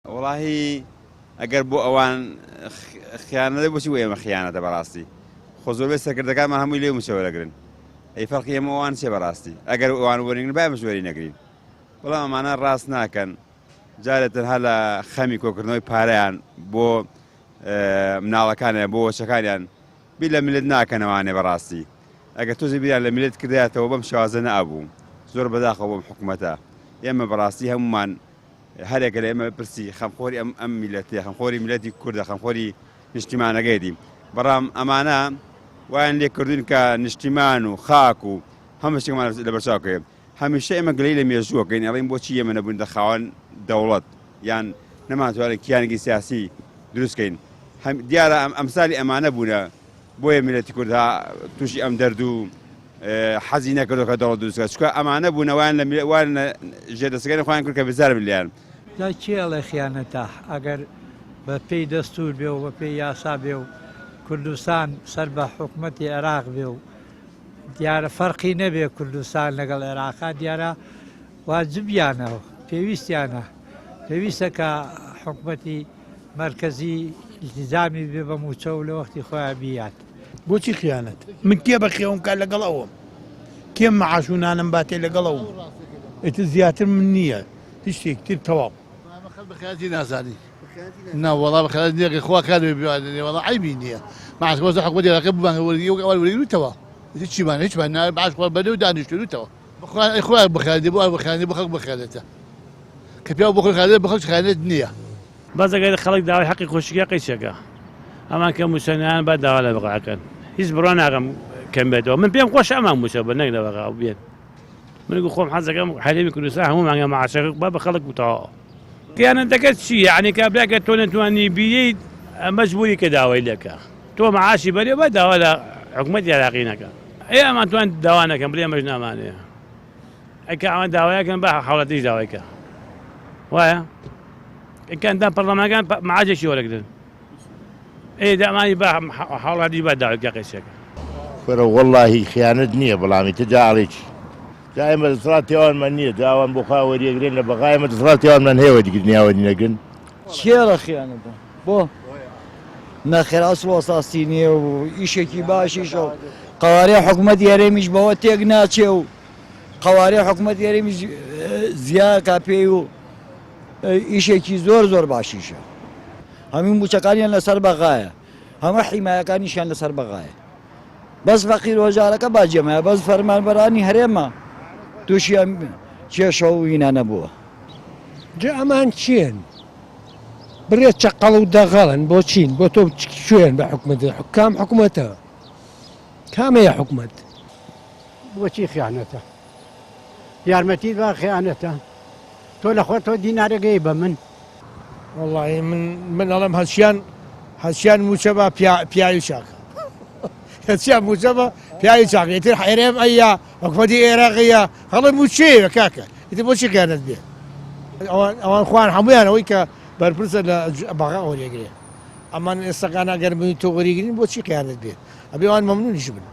وەڵاهی ئەگەر بۆ ئەوان خیانەتە بۆچی بۆ ئێمە خیانەتە بەڕاستی خۆ زۆربەی سەرکردەکانمان هەمووی لێ موچە وەرەگرن ئەی فەرقی ئێمە ئەوان چیە بەڕاستی ئەگەر ئەوان وەرنگرن با ئێمەش وەری نەگرین بەڵام ئەمانە ڕاست ناکەن جارێ تەنها لە خەمی کۆکردنەوەی پارەیان بۆ مناڵەکانیان بۆ وەچەکانیان بیر لە میللەت ناکەنەوانێ بەڕاستی ئەگەر تۆزێ بیریان لە میللەت کردایەتەوە بەم شێوازە نەئەبوو زۆر بەداخەوە بۆم حکومەتە ئێمە بەڕاستی هەمومان هەرێکە لە ئێمە پرسی خەمخۆری ئەم ئەم میلەتێ خەمخۆری میلەتی کوردە خەمخۆری نیشتیمانەکەیەتی بەڵام ئەمانە وایان لێ کردوین کە نیشتیمان و خاک و هەموو شتێکمان لەبەرچاو کەوێ هەمیشە ئێمە گلەی لە مێژووەکەین ئەڵێن بۆچی ئێمە نەبووینتە خاوەن دەوڵەت یان نەمانتوانی کیانێکی سیاسی دروستکەین دیارە ئەم ئەمسالی ئەمانە بوونە بۆیە میلەتی کورد ها تووشی ئەم دەرد و حەزی نەکردو کە دەوڵەت دروست کات چونکە ئەمانە بوونە وایان لە وایان لە ژێردەستەکانی خۆیان کرد کە بێزار بن لێیان. جا کێ ئەڵێ خیانەتە ئەگەر بە پێی دەستور بێ و بە پێی یاسا بێ و کوردستان سەر بە حکومەتی عێراق بێ و دیارە فەرقی نەبێ کوردستان لەگەڵ عێراقا دیارە واجبیانە و پێویستیانە پێویستە کە حکومەتی مەرکەزی ئیلتیزامی بێ بە مووچە و لە وەختی خۆیان بیات. بۆچی خیانەت؟ من کێ بەخێوم کا لەگەڵ ئەوم کێ معاش و نانم باتێ لەگەڵ ئەوم ئیتر زیاتر من نییە هیچ شتێک تر تەواو. خەڵک بە خیانەتی نازانی نا وەڵا بە خیانەت نییە خوا کار بێ وەڵا عەیبی نییە معاش وەزە حکومەتی عێراقی بمان وەرگری وەک ئەوان وەرگری تەواو هیچیمان هیچمان نا معاش خوا بەرێ و دانیشتووتەوە بخوا ئەی خوا بخیانەتی بۆ بخیانەتی بۆ خەڵک بخیانەتە کە پیاو بۆ خۆی خیانەت بۆ خەڵک خیانەت نییە. بەس ئەگەر خەڵک داوای حەقی خۆشی کە قەیچەکە ئەمان کە موچە نایەن با داوا لە بەغا کەن هیچ بڕوا ناکەم کەم بێتەوە من پێم خۆشە ئەمان موچە بن نەک لە بەغا بێن من گو خۆم حەزەکەم هەرێمی کوردستان هەموو مانگە معاشەکە با بە خەڵک وتەوە خیانەتەکە چی یعنی کابرا گەر تۆ نەتوانی بیەیت مەجبوری کە داوای لێکە تۆ معاشی بەرێ با داوا لە حکومەتی عێراقی نەکە ئێ ئەمان توان داوا نەکەن بڵێ ئەمەش نامانەیە ئەکە ئەوان داوایەکەن با حاڵەتیش داوای کە وایە کە ئەندام پەرلەمانەکان معاجێکی وەرەگرن ئێ دامانی با حاڵاتی با داوای کە قەیسەکە. کورە وەڵاهی خیانەت نییە بەڵام ئیتر جا ئەڵێی چی جا ئێمە دەسەڵاتی ئەوانمان نییە جا ئەوان بۆ خۆیان وەریەگرن لە بەغا ئێمە دەسەڵاتی ئەوانمان هەیە وەریگرن یا وەرینەگرن. کێ خیانەتە بۆ؟ نەخێر ئەسڵ و ئەساسی نییە و ئیشێکی باشیشە و قەوارەی حکومەتی هەرێمیش بەوە تێک ناچێ و قەوارەی حکومەتی هەرێمیش زیاکا پێی و ئیشێکی زۆر زۆر باشیشە هەموو موچەکانیان لەسەر بەغایە هەموو حیمایەکانیشیان لەسەر بەغایە بەس فەقیر هۆژارەکە باجێمایە بەس فەرمانبەرانی هەرێمە تووشی ئەم کێشە و هینانە بووە. جا ئەمان کێن؟ بڕێ چەقەڵ و دەغەڵن بۆ چین بۆ تۆ کوێن بە حکومەت کام حکومەتە کامەیە حکومەت؟ بۆچی خیانەتە؟ یارمەتیت با خیانەتە؟ تۆ لە خۆت تۆ دینارێک ئەی بە من؟ وەڵی من من ئەڵێم هەرچیان هەرچیان موچە بە پیاوی چاکە هەرچیان موچە بە پیاوی چاکە ئیتر حێرێم ئەیە حکومەتی ئێراقیە هەڵێ موچەیە کاکە ئیتر بۆچی خیانەت بێ ئەوان ئەوان خوان هەمویان ئەوەی کە بەرپرسە لە بەغا وەریەگرێ ئەمان ئێستاکان ئەگەر من تۆ وەریگرین بۆچی خیانەت بێ ئەبێ ئەوان مەمنونیش بن.